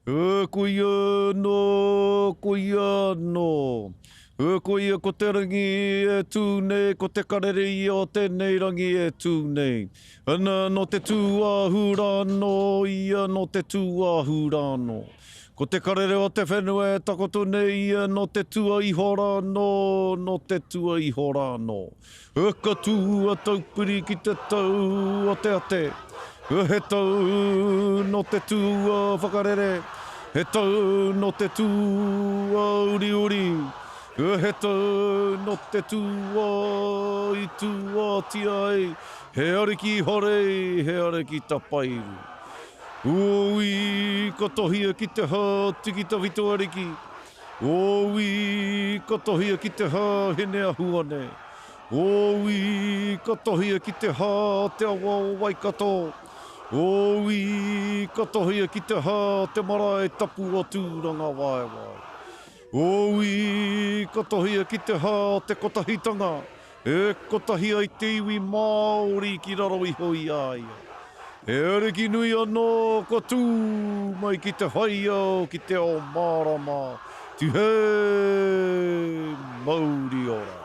E koia anō, koia anō. E koia ko te rangi e tū nei, ko te karere ia o tēnei rangi e tū nei. Ana, nō te tūāhu rānō ia, nō te tūāhu rānō. Ko te karere o te whenua e takoto nei ia, nō te tua iho rānō, nō te tua iho rānō. Ka tū a Taupiri ki te tau o te ate. He tau nō te tū a whakarere, he tau nō te tū a uriuri, he tau nō te tū a i tūātia ai he ariki ihorei, he ariki tapairu. Ui, ka tohia ki te hā tiki tawhito ariki. Ōui, ka tohia ki te hā Hineahuone. Ōui, ka tohia ki te hā te awa o Waikato. Ōui, ka tohia ki te hā te marae tapu o Tūrangawaewae. Ōui, ka tohia ki te hā o te kotahitanga. E kotahi ai te iwi Māori ki raro iho i a ia. He ariki nui anō kua tū mai ki te whaiao ki te ao mārama, tihei mauri ora!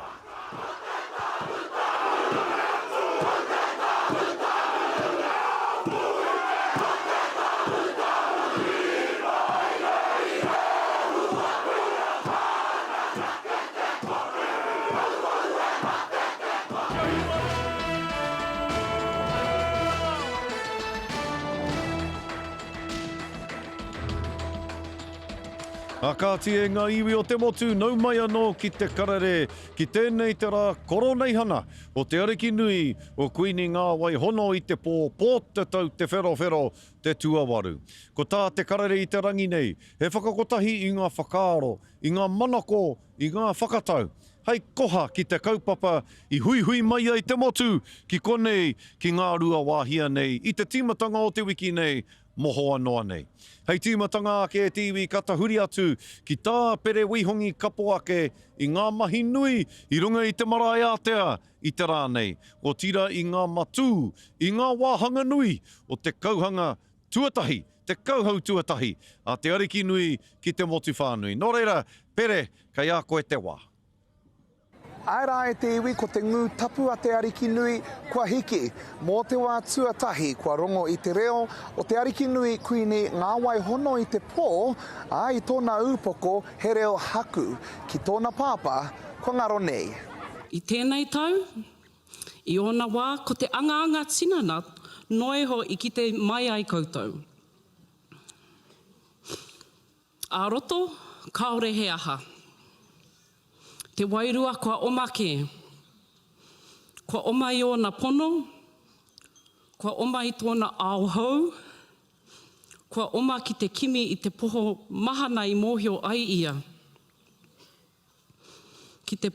A kāti e ngā iwi o te motu, nau mai anō ki te karere, ki tēnei te rā koroneihana o te ariki nui o Kuini Ngāwai Hono i te pō, pō te tau te wherowhero, te tuawaru. Ko tā te karere i te rangi nei, he whakakotahi i ngā whakaaro, i ngā manako, i ngā whakatau hei koha ki te kaupapa i huihui mai ai te motu ki konei, ki Ngāruawāhia nei i te tīmatanga o te wiki nei, mohoa noa nei. Hei tīmatanga ake e te iwi ka tahuri atu ki tā Pere Wihongi kapo ake i ngā mahi nui i runga i te marae ātea i te rā nei, otirā i ngā matū, i ngā wāhanga nui o te kauhanga tuatahi, te kauhau tuatahi a te Ariki nui ki te motu whānui. Nō reira, Pere, kei a koe te wā. Āe rā e te iwi, ko te ngū tapu a te Ariki nui kua hiki. Mō te wā tuatahi kua rongo i te reo o te Ariki nui Kuini Ngā Wai Hono i te pō, ā, i tōna ūpoko he reo haku ki tōna pāpā kua ngaro nei. I tēnei tau, I ōna wā, ko te angaanga tinana noa iho i kite mai ai koutou. Ā roto, kāore he aha. Te wairua kua oma kē. Kua oma i ōna pono, kua oma i tōna ao hou, kua oma ki te kimi i te poho mahana i mōhio ai ia. Ki te,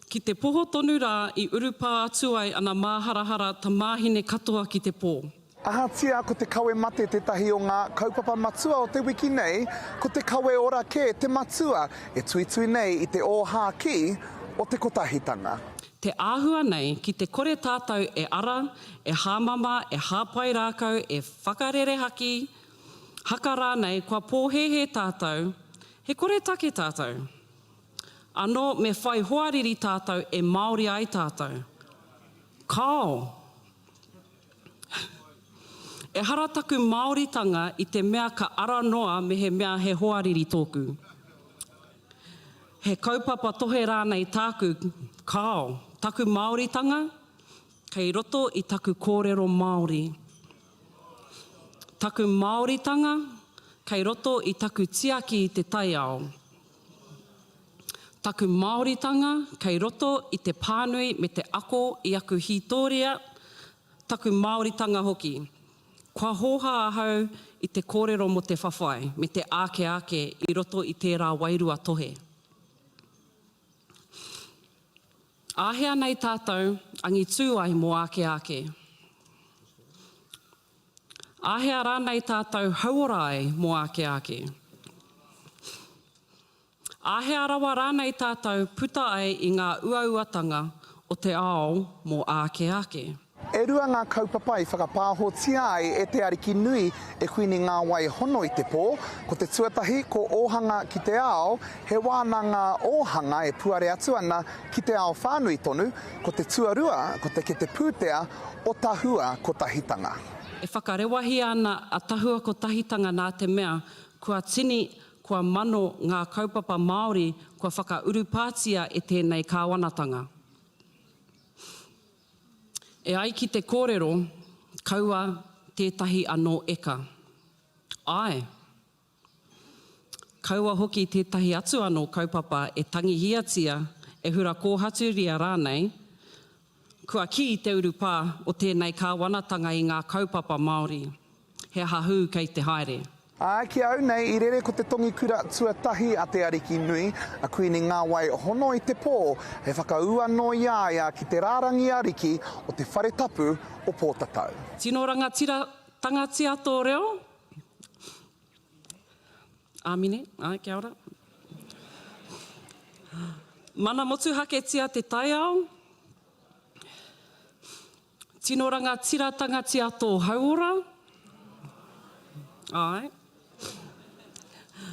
ki te poho tonu rā i urupā atu ai ana māharahara tamāhine katoa ki te pō. Ahatia ko te kawe mate tētahi o ngā kaupapa matua o te wiki nei, ko te kawe ora kē te matua e tuitui nei i te ōhākī o te kotahitanga. Te āhua nei, ki te kore tātou e ara, e hāmama, e hāpai rākau, e whakarere haki, Haka rānei kua pōhēhē tātou, he koretake tātou. Anō me whai hoariri tātou e Māori ai tātou. Kāo! Ehara taku Māoritanga i te mea ka ara noa mehemea he hoariri tōku. He kaupapa tohe rānei tāku, kāo. Taku Māoritanga, kei roto i taku kōrero Māori. Taku Māoritanga, kei roto i taku tiaki i te taiao. Taku Māoritanga, kei roto i te pānui me te ako i aku hītōria, taku Māoritanga hoki. Kua hōhā ahau i te kōrero mō te whawhai me te āke ake i roto i tērā wairua tohe. Āhea nei tātou angitū ai mō āke āke? Āhea rānei tātou hauora ai mō āke āke? Āhea rawa rānei tātou puta ai i ngā uauatanga o te ao mō āke āke? E. E rua ngā kaupapa i whakapāhotia ai e te Ariki nui e Kuini Ngāwai Hono i te pō, ko te tuatahi ko Ōhanga ki te Ao, he wānanga ōhanga e puare atu ana ki te ao whānui tonu, ko te tuarua ko te kete pūtea o Tahua Kotahitanga. E whakarewahia ana a Tahua Kotahitanga nā te mea kua tini, kua mano ngā kaupapa Māori kua whakaurupātia e tēnei kāwanatanga. E ai ki te kōrero, kaua tētahi anō eka. Āe. Kaua hoki tētahi atu anō kaupapa e tangihiatia, e hura kōhaturia rānei, kua kī te urupā o tēnei kāwanatanga i ngā kaupapa Māori. He aha hū kei te haere? Ā, ki a au nei, i rere ko te tongikura tuatahi a te Ariki nui, a Kuini Ngāwai Hono i te pō, hei whakaū anō i a ia ki te rārangi ariki o te whare tapu o Pōtatau. Tino rangatiratanga tō reo. Āmine, āe, kia ora. Mana motuhaketia te taiao. Tino rangatiratanga tō hauora. Āe.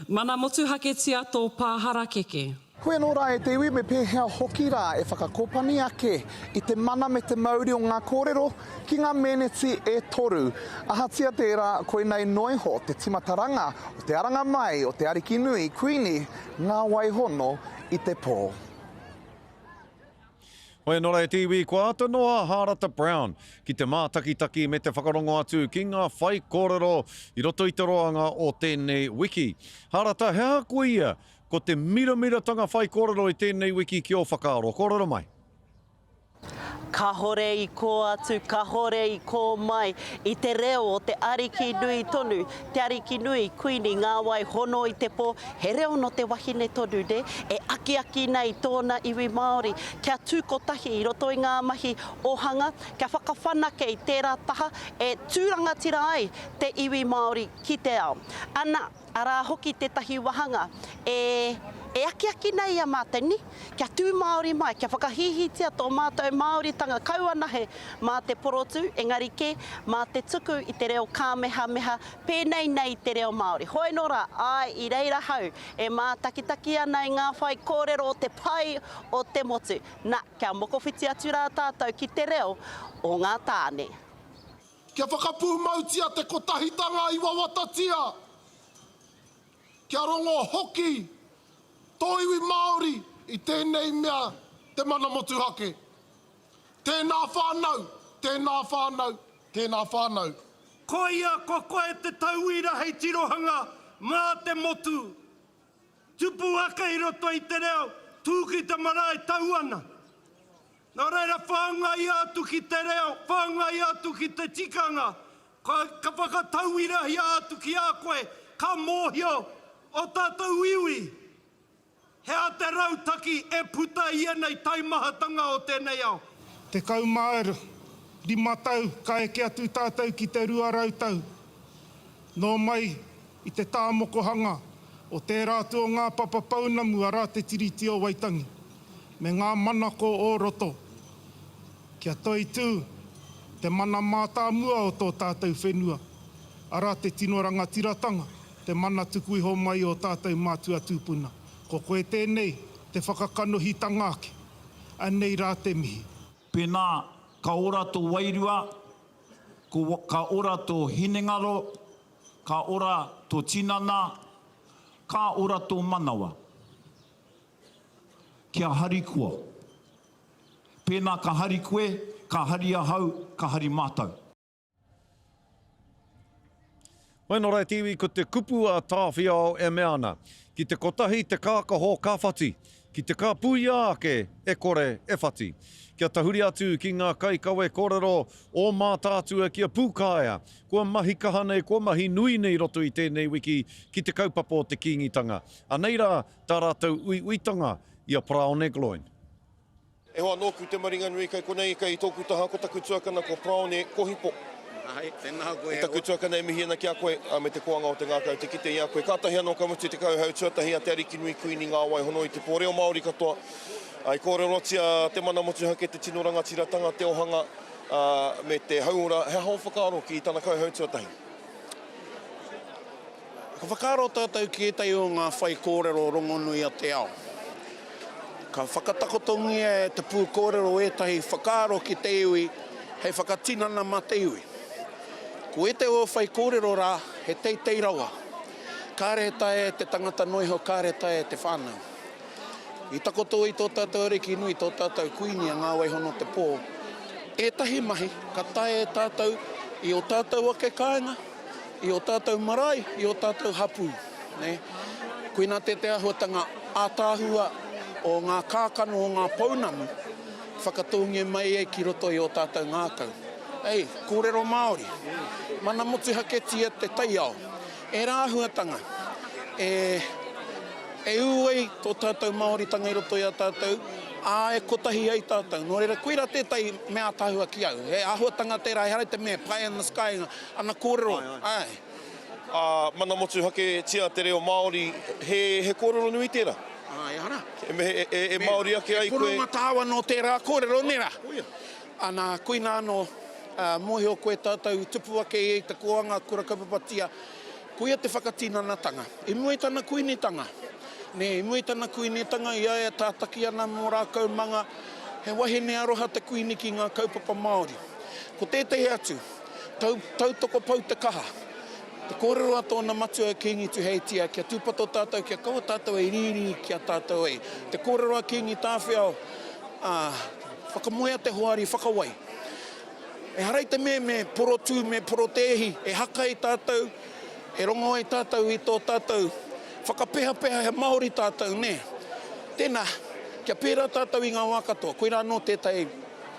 Mana motuhaketia tō pā harakeke. Hoi anō rā e te iwi me pēhea hoki rā e whakakopani ake i te mana me te mauri o ngā kōrero ki ngā meneti e toru. Ahatia tērā, koinei noa iho te timataranga o te aranga mai o te Ariki nui Kuini Ngā Wai Hono i te Pō. Hoi anō rā e te iwi, kua āta noa a Hārata Brown ki te mātakitaki me te whakarongo atu ki ngā whaikōrero i roto i te roanga o tēnei wiki. Hārata, he aha koe ia ko te miramiratanga whaikōrero i tēnei wiki ki ō whakaaro? Kōrero mai. Kahore i kō atu, kahore i kō mai, i te reo o te Ariki nui tonu, te Ariki nui, Kuini Ngāwai hono i te pō, he reo nō te wahine tonu, nē, e akiaki nei tōna iwi Māori kia tū kotahi i roto i ngā mahi ohanga, kia whakawhanake i tērā taha e tū rangatira ai te iwi Māori ki te ao. Ana, arā hoki tētahi wahanga e e akiaki nei i a mātou, nē, kia tū Māori mai, kia whakahīhītia tō mātou Māoritanga kau anahe mā te porotū, engari kē, mā te tuku i te reo kāmehameha Pēnei nei te reo Māori. Hoi nō rā, āe, i reira hau e mātakitaki ana i ngā whaikōrero o te pai o te motu. Na, kia mokowhiti atu rā tātou ki te reo o ngā tāne. Kia whakapūmautia te kotahitanga i wawatatia, kia rongo hoki tō iwi Māori i tēnei mea te mana motuhake. Tēnā whānau, tēnā whānau, tēnā whānau. Koia ko koe te tauira hei tirohanga mā te motu. Tupu ake i roto i te reo, tū ki te marae tau ana. Nō reira whāngaia atu ki te reo, whāngaia atu ki te tikanga, ka, ka whakatauirahia atu ki a koe, ka mōhio o tātou iwi. He aha te rautaki e puta i ēnei taimahatanga o tēnei ao? 15 tau ka eke atu tātou ki te 200 tau nō mai i te tāmokohanga o tērā atu o ngā papa pounamu arā te Tiriti o Waitangi me ngā manako o roto kia toitū te mana mātāmua o tō tātou whenua arā te tino rangatiratanga te mana tuku iho mai o tātou mātua tūpuna. Ko koe tēnei, te whakakanohitanga ake. Anei rā te mihi. Pēnā ka ora tō wairua, ko, ka ora tō hinengaro, ka ora tō tinana, ka ora tō manawa. Kia harikoa. Pēnā ka hari koe, ka hari ahau, ka hari mātou. Mai nō rā te iwi ko te kupu a Tāwhiao e mea ana, Ki te kotahi te kākaho ka whati, ki te kāpuia ake e kore e whati. Kia tahuri atu ki ngā kaikawe kōrero o Mātaatua ki a Pūkaea, kua mahi kaha nei, kua mahi nui nei roto i tēnei wiki ki te kaupapa o te Kīngitanga. Anei rā tā rātou uiuitanga i a Paraone Gloyne. E hoa, nōku te maringanui kei konei, kei tōku taha ko taku tuakana ko Paraone Kohipo. Ai, tēnā koe E e taku hoa. tuakana e mihi ana ki a koe, ā, me te koanga o te ngākau te kite i a koe. Kātahi anō ka mutu te kauhau tuatahi a Te Arikinui Kuini Ngāwai Hono i te pō reo Māori katoa. Ā, i kōrerotia te mana motuhake, te tino rangatiratanga, te ohanga. ā, me te hauora, he aha ō whakaaro ki tana kauhau tuatahi? Ka whakaaro tātou ki ētahi o ngā whaikōrero rongonui o te ao. Ka whakatakotongia e te pūkōrero ētahi whakaaro ki te iwi hei whakatinana mā te iwi. Ko ētahi o whaikōrero rā he teitei rawa. Kāre e taea e te tangata noa iho, kāre e taea e te whānau. I takoto i tō tātou Ariki nui, tō tātou Kuini a Ngāwaihono Te Pō, ētahi mahi ka taea e tātou i ō tātou ake kāinga, i ō tātou marae, i ō tātou hapū, nē. Koinā tētahi āhuatanga ātaahua o ngā kākano o ngā pounamu whakatōngia mai ai ki roto i ō tātou ngākau. Ei, kōrero Māori, mana motuhaketia te taiao. Ērā āhuatanga e, e ū ai tō tātou Māoritanga i roto i a tātou, ā, e kotahi ai tātou. Nō reira, koirā tētahi mea ātaahua ki au. He āhuatanga tērā, ehara i te mea pie in the sky, Ana kōrero, āe. Ā, mana motuhaketia te reo Māori, he, he kōrero nui tērā. Āe, ehara. E, e, e, e Māori ake ai koe. He pono matawa nō tērā kōrero, nē rā? Koia. Ana, koinā anō, ā, mōhio koe tātou i tupu ake i te kōanga kura kaupapatia, koia te whakatinanatanga. I mua i tana kuinitanga, nē, i mua i tana kuinitanga i a ia e tātaki ana mō rākau manga, he wahine aroha te kuini ki ngā kaupapa Māori. Ko tētehi atu, Tau, tautoko pau te kaha. Te kōrero a tōna matua Kīngi Tuheitia, kia tūpato tātou, kia kaua tātou e rīrī ki a tātou ei. Te kōrero a Kīngi Tāwhiao, ā, whakamoea te hoari whakawai. Ehara i te mea me porotū, me porotēhi, e haka ai tātou, e rongo ai tātou i tō tātou whakapehapeha he Māori tātou, nē. Tēnā, kia pērā tātou i ngā wā katoa. Koirā anō tētahi.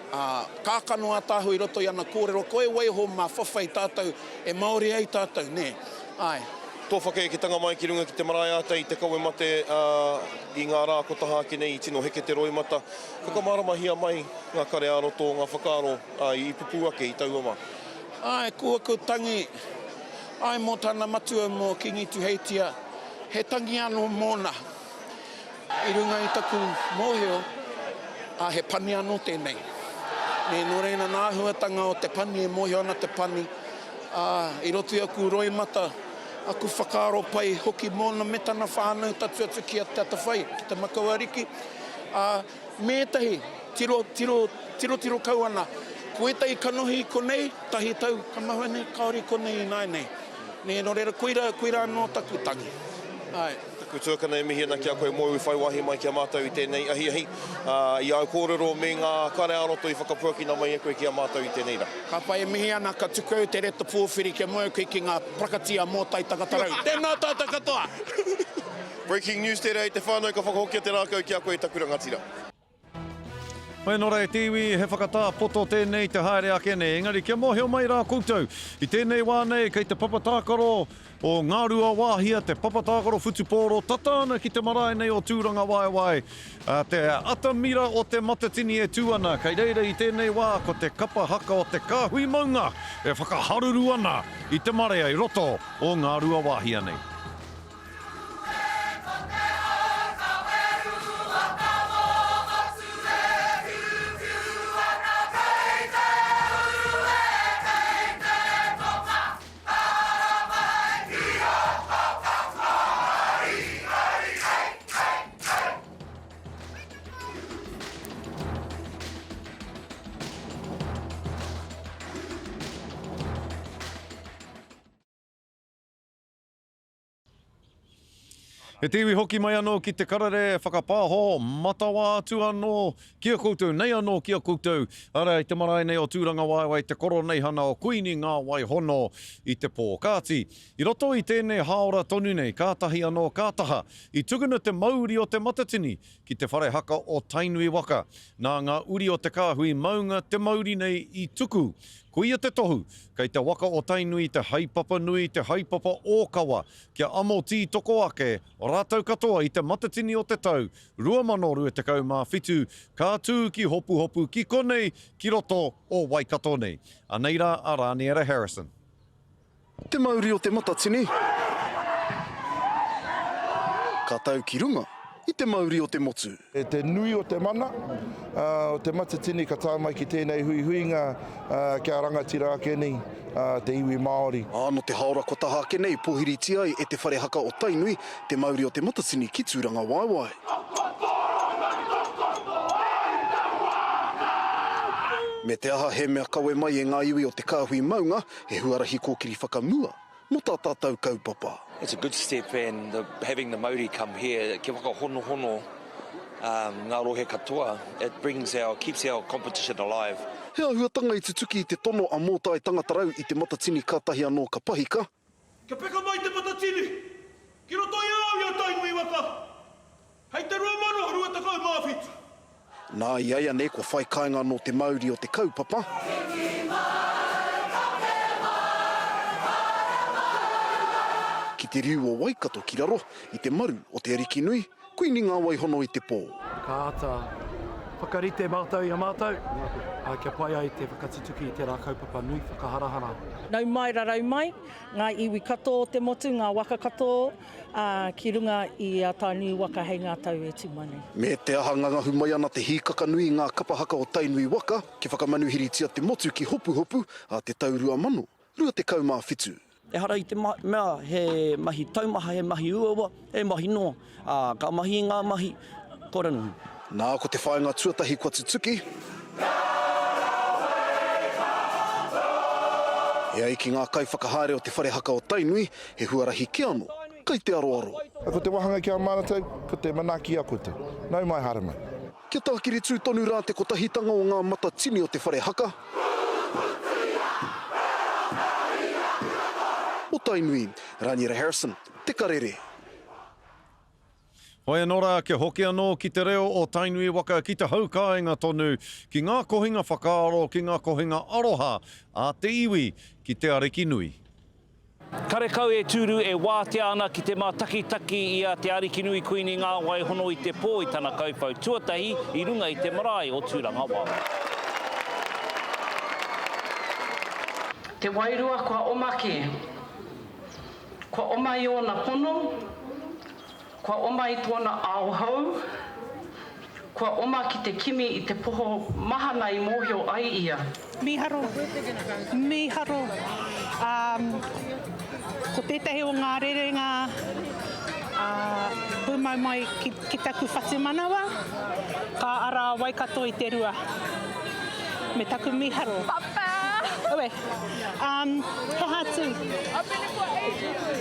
Ā, kākano ātaahua i roto i ana kōrero, koe waiho mā whawhai tātou e Māori ai tātou, nē? Āe. Tō whakaeketanga mai ki runga ki te marae āta i te kawe mate, ā, i ngā rā ko taha ake nei i tino heke te roimata. Whakamāramahia mai ngā kare ā-roto o ngā whakaaro, ā, i pupū ake i taua wā. Āe, ko aku tangi, āe mō tana matua mō Kingi Tuheitia, he tangi anō mōna. I runga i taku mōhio, ā, he pani anō tēnei. Nē, nō reira nā āhuatanga o te pani e mōhio ana te pani, ā, i roto i aku roimata, aku whakaaro pai hoki mōna me tana whānau tatū atu ki a Te Atawhai, ki Te Makau Ariki, ā, me ētahi, tiro, tiro, tirotiro kau ana, ko ētahi kanohi i konei, tahi tau ka mahue nei, kāore i konei ināianei. Nē, nō reira, koirā, koirā anō taku tangi. Āe. Taku tuakana e mihi ana ki a koe mōu i whai wāhi mai ki a mātou i tēnei ahiahi, ā, i āu kōrero me ngā kare ā-roto i whakapuakina mai e koe ki a mātou i tēnei rā. Ka pai e mihi ana, ka tuku au te reta pōwhiri kia moe koe ki ngā prakati a Mōtai Takatarau. Tēnā tātou katoa! Breaking news tērā i te whānau ka whakahokia te rākau ki a koe taku rangatira. Mai nō rā e te iwi, he whakatā poto tēnei te haere ake nei, engari kia mōhio mai rā koutou, i tēnei wā nei kei te papa tākaro o Ngāruawāhia, te papa tākaro whutupōro tata ana ki te marae nei o Tūrangawaewae, te atamira o Te Matatini e tū ana, kei reira i tēnei wā ko te kapa haka o te Kāhui Maunga e whakaharuru ana i te marea i roto o Ngāruawāhia nei. E te iwi hoki mai anō ki te karere whakapāho matawa atu anō ki a koutou, nei anō ki a koutou, arā i te marae nei o Tūrangawaewae te koroneihana o Kuini Ngā Wai Hono i te pō. Kāti, i roto i tēnei hāora tonu nei, kātahi anō ka taha, i tukuna te mauri o Te Matatini ki te whare haka o Tainui waka. Nā ngā uri o te kāhui maunga te mauri nei i tuku. Koia te tohu, kei te waka o Tainui te haepapa nui, te haepapa ōkawa, kia amo tītoko ake rātou katoa i te matatini o te tau 2027, ka tū ki Hopuhopu ki konei, ki roto o Waikato nei. Anei rā a Rāniera Harrison. Te mauri o Te Matatini ka tau ki runga. i te mauri o te motu. Te nui o te mana o Te Matatini ka tae mai ki tēnei huihuinga kia rangatira ake nei te iwi Māori. Ā, nō te haora kua taha ake nei, pōhiritia ai e Te Whare Haka o Tainui te mauri o Te Matatini ki Tūrangawaewae. Me te aha, he mea kawe mai e ngā iwi o te kāhui maunga, he huarahi kōkiri whakamua mō tā tātou kaupapa. It's a good step and the, having the mauri come here, kia whakahonohono um, ngā rohe katoa, it brings our, keeps our competition alive. He āhuatanga i tutuki i te tono a Mōtai Tangatarau i Te Matatini kātahi anō ka pahika. Kia peka mai Te Matatini ki roto i a au i a Tainui waka hei te 2027. Nā, i a ia nei kua whai kāinga anō te mauri o te kaupapa. Ki te riu o Waikato ki raro i te maru o te Arikinui, Kuini Ngāwaihono i te pō. Ka āta whakarite mātou i a mātou, kia pai ai te whakatutuki i tērā kaupapa nui whakaharahara. Nau mai rarau mai, ngā iwi katoa o te motu, ngā waka katoa, ā, ki runga i a Tainui waka hei ngā tau e tū mai nei. Me te aha ngangahu mai ana te hīkaka nui i ngā kapa haka o Tainui waka kia whakamanuhiritia te motu ki Hopuhopu ā te tau 2027. Ehara i te mea he mahi taumaha, he mahi uaua, he mahi noa, ā, ka mahi i ngā mahi, kore noho. Nā, ko te whāinga tuatahi kua tutuki. E ai ki ngā kaiwhakahaere o te whare haka o Tainui, he huarahi kē anō kei te aroaro. Ko te wahanga ki a mātou, ko te manaaki i a koutou. Nau mai, haere mai. Kia tākiri tū tonu rā te kotahitanga o ngā mata tini o te whare haka. O Tainui, Raniera Harrison, Te Karere. Hoi anō rā, kia hoki anō ki te reo o Tainui waka, ki te hau kāinga tonu, ki ngā kohinga whakaaro, ki ngā kohinga aroha a te iwi ki te Ariki nui. Karekau e tūru e wātea ana ki te mātakitaki i a Te Arikinui Kuini Ngāwai hono i te pō i tana kauwhau tuatahi i runga i te marae o Tūrangawaewae. Te wairua kua oma kē. Kua oma i ōna pono, Kua oma i tōna ao hou, kua oma ki te kimi i te poho mahana i mōhio ai ia. Mīharo, mīharo. Um, ko tētahi o ngā rerenga uh, pūmau mai ki, ki taku whatumanawa, ka ara a Waikato i te rua. Me taku mīharo. Papa! Aue. Um, he aha atu?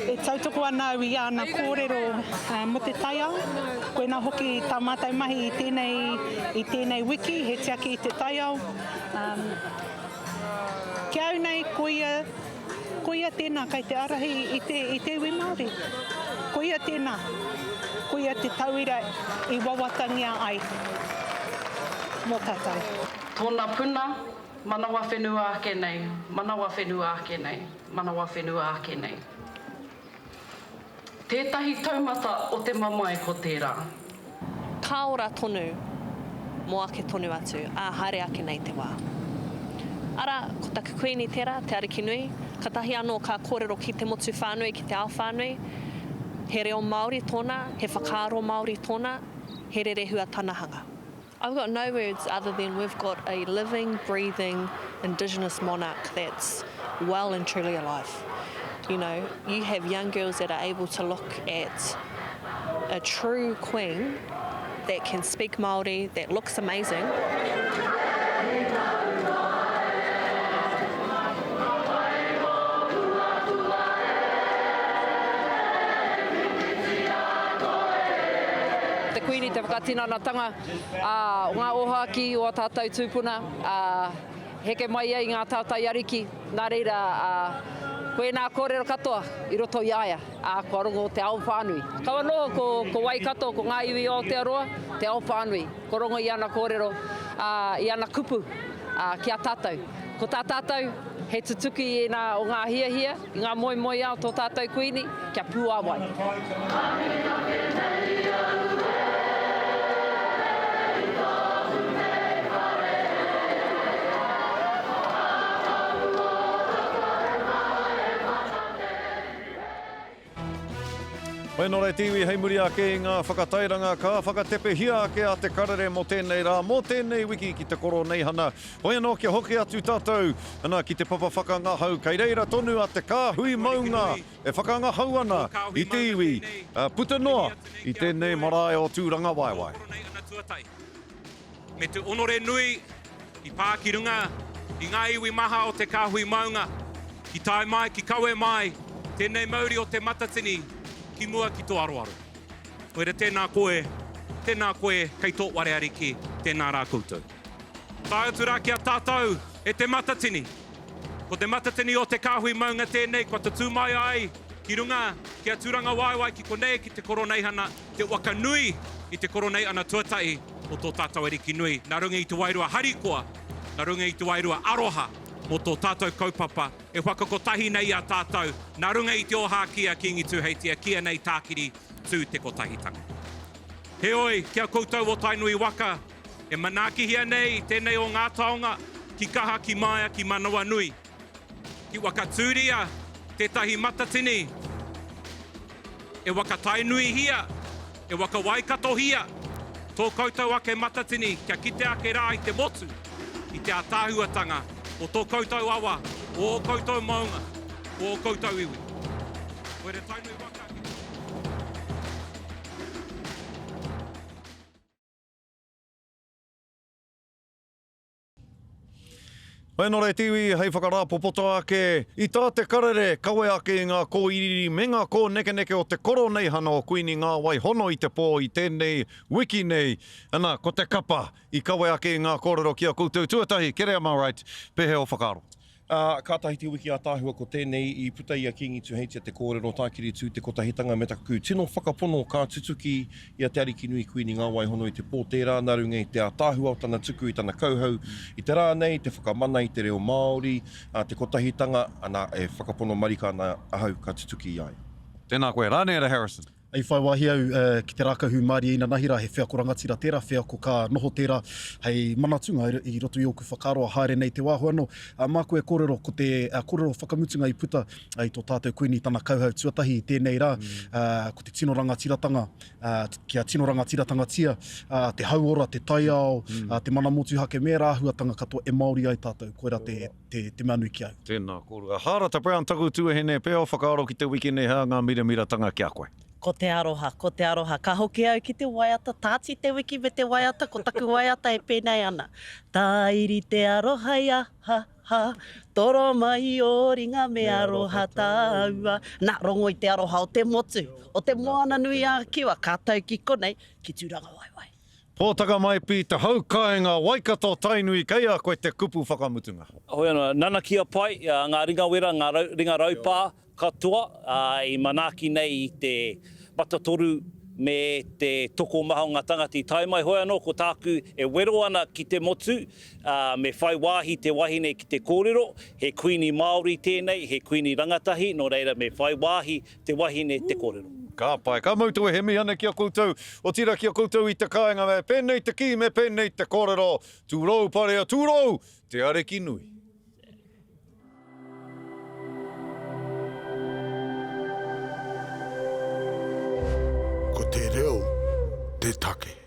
E tautoko ana au i āna kōrero mō te taiao. Koinā hoki tā mātou mahi i tēnei, i tēnei wiki, he tiaki i te taiao. Um, ki au nei, koia, koia tēnā kei te ārahi i te, i te iwi Māori. Koia tēnā. Koia te tauira i wawatangia ai mō tātou. Tōna puna, Manawa whenua ake nei, manawa whenua ake nei, manawa whenua ake nei. Tētahi taumata o te mamae ko tērā. Ka ora tonu mō ake tonu atu, ā, haere ake nei te wā. Arā, ko taku Kuini tērā, Te Arikinui, katahi anō ka kōrero ki te motu whānui, ki te ao whānui, he reo Māori tōna, he whakaaro Māori tōna, he rerehua tana hanga. I've got no words other than we've got a living, breathing Indigenous monarch that's well and truly alive. You know, you have young girls that are able to look at a true queen that can speak Māori, that looks amazing. Te Kuini te whakatinanatanga o ngā ōhākī o ā tātou tūpuna, ā, heke mai ai ngā tātai ariki, nā reira, ā, ko ēnā kōrero katoa i roto i a ia, ā, kua rongo te ao whānui. Kau anō ko, ko Waikato, ko ngā iwi o Aotearoa, te ao whānui, kua rongo i ana kōrero, ā, i ana kupu, ā, ki a tātou. Ko tā tātou, he tutuki i ēnā o ngā hiahia, i ngā moemoeā o tō tātou Kuini, kia puāwai. Hoi anō rā te iwi hei muri ake i ngā whakatairanga ka whakatepehia ake a Te Karere mō tēnei rā, mō tēnei wiki ki te Koroneihana. Hoi anō kia hoki atu tātou ana ki te papa whakangahau kei reira tonu a Te Kāhui Maunga e whakangahau ana i te iwi puta noa i tēnei marae o Tūrangawaewae. Me te onore nui i pā ki runga i ngā iwi maha o te kāhui maunga, ki tae mai, ki kawe mai tēnei mauri o Te Matatini ki mua ki tō aroaro. Koira tēnā koe, tēnā koe kei tō ware ariki, tēnā rā koutou. Tae atu rā ki a tātou e Te Matatini. Ko Te Matatini o te kāhui maunga tēnei kua tatū mai ai ki runga ki a Tūrangawaewae ki konei ki te Koroneihana, te waka nui i te Koroneihana tuatahi o tō tātou Ariki nui, nā runga i te wairua harikoa, nā runga i te wairua aroha mō tō tātou kaupapa e whakakotahi nei i a tātou, nā runga i te ōhākī a Kīngi Tūheitia, kīia nei Tākiri tū te kotahitanga. Heoi, ki a koutou o Tainui waka, e manaakihia nei tēnei o ngā taonga, ki kaha, ki māia, ki manawanui, ki whakatūria tētahi matatini e whakatainuihia, e whakawaikatohia tō koutou ake matatini kia kite ake rā i te motu, i te ātaahuatanga o tō koutou awa, o ō koutou maunga, o ō koutou iwi. Koira Tainui waka ki. Hoi anō rā te iwi hei whakarāpopoto ake i tā te karere kawe ake i ngā kōiriiri me ngā kōnekeneke o te Koroneihana o Kuini Ngāwai Hono i te pō i tēnei wiki nei. Ana, ko te kapa i kawe ake i ngā kōrero ki a koutou tuatahi, Kereama Wright, pēhea ō whakaaro? Ā, kātahi te wiki ātaahua ko tēnei i puta i a Kīngi Tuheitia te kōrero tākiri tū te kotahitanga me taku tino whakapono ka tutuki i a Te Arikinui Kuini Ngāwaihono i te pō tērā nā runga i te ātaahua o tana tuku i tana kauhau i te rā nei, te whakamana i te reo Māori, ā, te kotahitanga, ana, e whakapono marika ana ahau ka tutuki i a ia. Tēnā koe, Rāniera Harrison. I whai wāhi au ki te rākau hūmārie inanahi rā, he wheako rangatira tērā, wheako ka noho tērā hei manatunga i roto i ōku whakaaro a haere nei te wā. Hoi anō, māku e kōrero, ko te kōrero whakamutunga i puta i tō tātou Kuini tana kauhau tuatahi i tēnei rā, ko te tino rangatiratanga, kia tino rangatiratangatia te hauora, te taiao, te mana motuhake me ērā āhuatanga katoa e Māori ai tātou, koirā te. te, te mea nui ki au. Tēnā kōrua. Hārata Brown taku tuahine, pea o whakaaro ki te wiki nei hea ngā miramiratanga ki a koe? Ko te aroha, ko te aroha. Ka hoki au ki te waiata, tāti te wiki me te waiata, ko taku waiata e pēnei ana. Tāiri te aroha i a ha ha, toro mai ō ringa me aroha tāua. Nā, rongo i te aroha o te motu, o te Moana nui a Kiwa, ka tau ki konei, ki Tūrangawaewae. Pōtaka Maipi, te hau kāinga, Waikato, Tainui, kei a koe te kupu whakamutunga. Hoi anō, nanakia pai, ngā ringawera, ngā ringa raupā katoa i manaaki nei i te matatoru me te tokomaha o ngā tangata i tae mai. Hoi anō, ko tāku e wero ana ki te motu, me whai wāhi te wahine ki te kōrero, he kuini Māori tēnei, he kuini rangatahi, nō reira me whai wāhi te wahine te kōrero. Ka pai. Ka mau tō hemi ana ki a koutou, otirā ki a koutou i te kāinga, me pēnei te kī, me pēnei te kōrero, Tūrou parea, tūrou te ariki nui. Ko te reo te take.